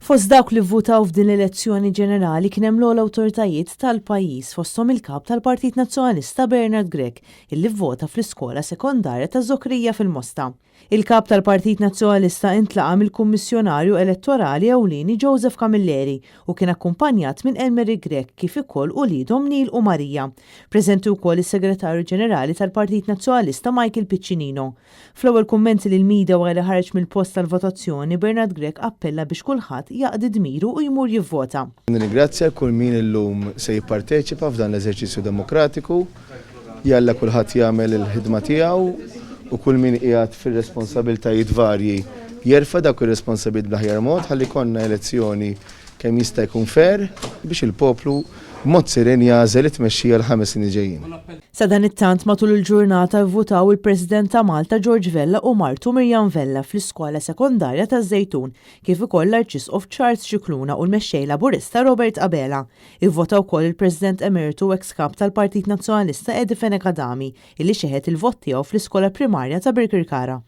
Fost dawk li vvutaw f'din l-elezzjoni ġenerali kien hemm l-ogħla awtoritajiet tal-pajjiż, fosthom il-Kap tal-Partit Nazzjonalista Bernard Grech, illi vvota fl-iskola sekondarja ta' Żokrija fil-Mosta. Il-Kap tal-Partit Nazzjonalista intlaqa' mill-Kummissjonarju Elettorali Ewlieni Joseph Camilleri u kien akkumpanjat minn Elmarie Grech kif ukoll uliedhom Neil u Maria. Preżenti wkoll is-Segretarju Ġenerali tal-Partit Nazzjonalista Michael Piccinino. Fl-ewwel kummenti lill-media wara li ħareġ mill-post tal-votazzjoni, Bernard Grech appella biex kulħadd jaqdi dmiru u jmur jivvota. Nirringrazzja kull min illum se jipparteċipa f'dan l-eżerċizzju demokratiku. Jalla kulħadd jagħmel il-ħidma tiegħu u kull min qiegħed fir-responsabiltajiet varji jerfa' dawk ir-responsabilitajiet bl-aħjar mod ħalli jkollna elezzjoni kemm jista' jkun fair biex il-poplu b'mod seren jagħżel it-tmexxija l-ħames snin li ġejjin. Sadanittant matul il-ġurnata vvutaw il-President ta' Malta George Vella u martu Miriam Vella fl-iskola sekondarja taż-Żejtun, kif ukoll l-Arċisqof Charles Scicluna u l-Mexxej Laburista Robert Abela. Ivvota wkoll il-President Emeritu u eks Kap tal-Partit Nazzjonalista Eddie Fenech Adami, illi xeħet il-vot tiegħu fl-iskola primarja ta' Birkirkara.